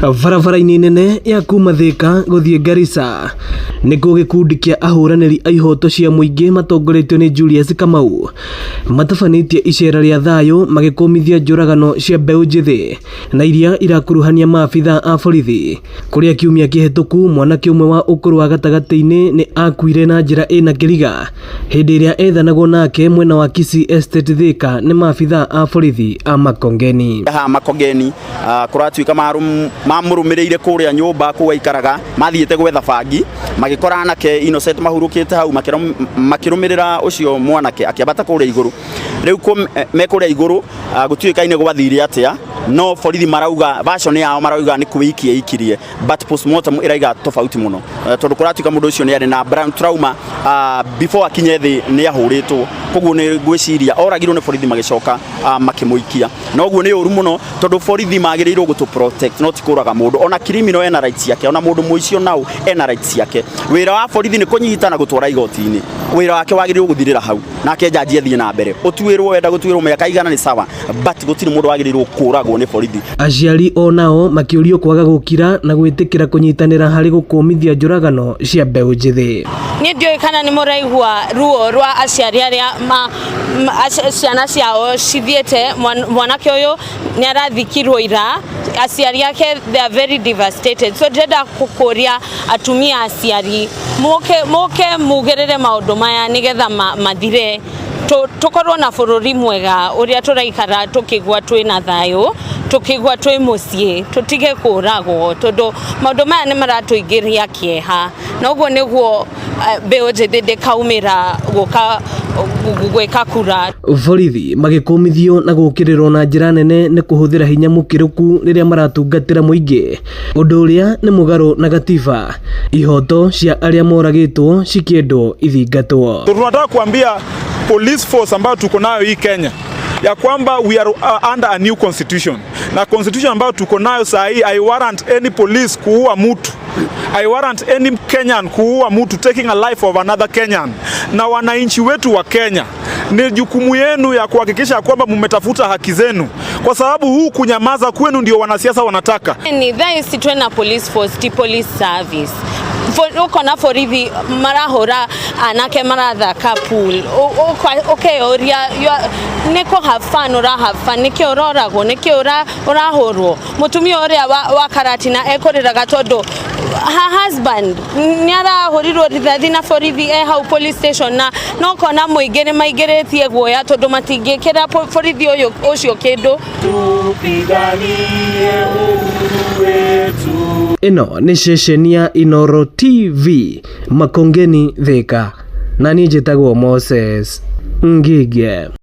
Barabara-inĩ nene ya kuma Thika gũthiĩ Garissa nĩkuo gĩkundi kĩa ahũranĩri a ihoto cia mũingĩ matongoretio nĩ Julius Kamau matabanĩtie icera rĩa thayũ magĩkũmithia njũragano cia mbeũ njĩthĩ na iria irakuruhania maabitha a borithi kũrĩa kiumia kĩhetũku mwanake ũmwe wa ũkũrũ wa gatagatĩ-inĩ nĩ akuire na njĩra ĩna kĩriga hĩndĩ ĩrĩa ethanagwo nake mwena wa Kisii Estate Thika nĩ maabitha a borithi a Makongeni. Haha Makongeni kũratuĩka mamũrũmĩrĩire kũrĩa nyũmba kũu aikaraga, mathiĩte gwetha bangi, magĩkora anake Innocent mahurũkĩte hau, makĩrũmĩrĩra ũcio mwanake akĩambata kũrĩa igũrũ. Rĩu me kũrĩa igũrũ gũtiũĩkaine gwathire atĩa, no borithi marauga version yao marauga nĩ kwĩikia eikirie, but postmortem ĩraiga tofauti mũno, tondũ kũratuĩka mũndũ ũcio nĩ arĩ na brown trauma, before akinye thĩ nĩ ahũrĩtwo, koguo nĩ ngwĩciria oragirwo nĩ borithi magĩcoka makĩmũikia. Na ũguo nĩ ũru mũno tondũ borithi magĩrĩirwo gũtũ protect no ti kũraga mũndũ. Ona criminal ena rights ciake, ona mũndũ mũici onao ena rights ciake. Wĩra wa borithi nĩ kũnyita na gũtwara igoti-inĩ, wĩra wake wagĩrĩirwo gũthirĩra hau, nake jaji athiĩ na mbere. Ũtuĩrwo wenda gũtuĩrwo mĩaka igana nĩ sawa, but gũtirĩ mũndũ wagĩrĩirwo kũragwo nĩ borithi. Aciari o nao makĩũrio kwaga gũkira na gwĩtĩkĩra kũnyitanĩra harĩ gũkũmithia njũragano cia mbeũ njĩthĩ. Niĩ ndiũĩ kana nĩ mũraigua ruo rwa aciari arĩa ciana ciao cithiĩte. Mwanake ũyũ nĩ arathikirwo ira, aciari ake they are very devastated. So ndĩrenda kũria atumia aciari mũke mũke mugĩrĩre maũndũ maya nĩgetha mathire, tũkorwo na bũrũri mwega ũrĩa tũraikara tũkĩgua twĩna thayũ, tũkĩgua twĩ mũciĩ, tũtige kũragwo, tondũ maũndũ maya nĩ maratũingĩria kĩeha, na ũguo nĩguo mbeũ njĩthĩ ndĩkaumĩra gũka gwĩka kura. Borithi magĩkũmithio na gũkĩrĩrwo na njĩra nene nĩ kũhũthĩra hinya mũkĩrũku rĩrĩa maratungatĩra mũingĩ, ũndũ ũrĩa nĩ mũgarũ na gatiba, ihoto cia arĩa moragĩtwo cikĩendwo ithingatwo. Tunataka kuambia police force ambayo tuko nayo hii Kenya ya kwamba we are under a new constitution, na constitution ambayo tuko nayo saa hii hai warrant any police kuua mtu, hai warrant any Kenyan kuua mtu, taking a life of another Kenyan. Na wananchi wetu wa Kenya, ni jukumu yenu ya kuhakikisha kwamba mmetafuta haki zenu, kwa sababu huu kunyamaza kwenu ndio wanasiasa wanataka. Ni thaa ici twĩna police force, ti police service. Ũkona borithi marahũra anake marathaka pool. Ũkeyũria nĩ kũ have fun ũra have fun, nĩkĩ ũroragwo, nĩkĩ ũrahũrwo? Mũtumia ũrĩa wa Karatina ekũrĩraga tondũ her husband nĩ arahũrirwo rithathi na borithi e hau police station, na no kona mũingĩ nĩ maingĩrĩtie guoya tondũ matingĩkĩra borithi ũyũ ũcio kĩndũ. Tupiganie uhuru wetu. Ĩno nĩ ceceni ya Inoro TV, Makongeni, Thika, na niĩ njĩtagwo Moses Ngige.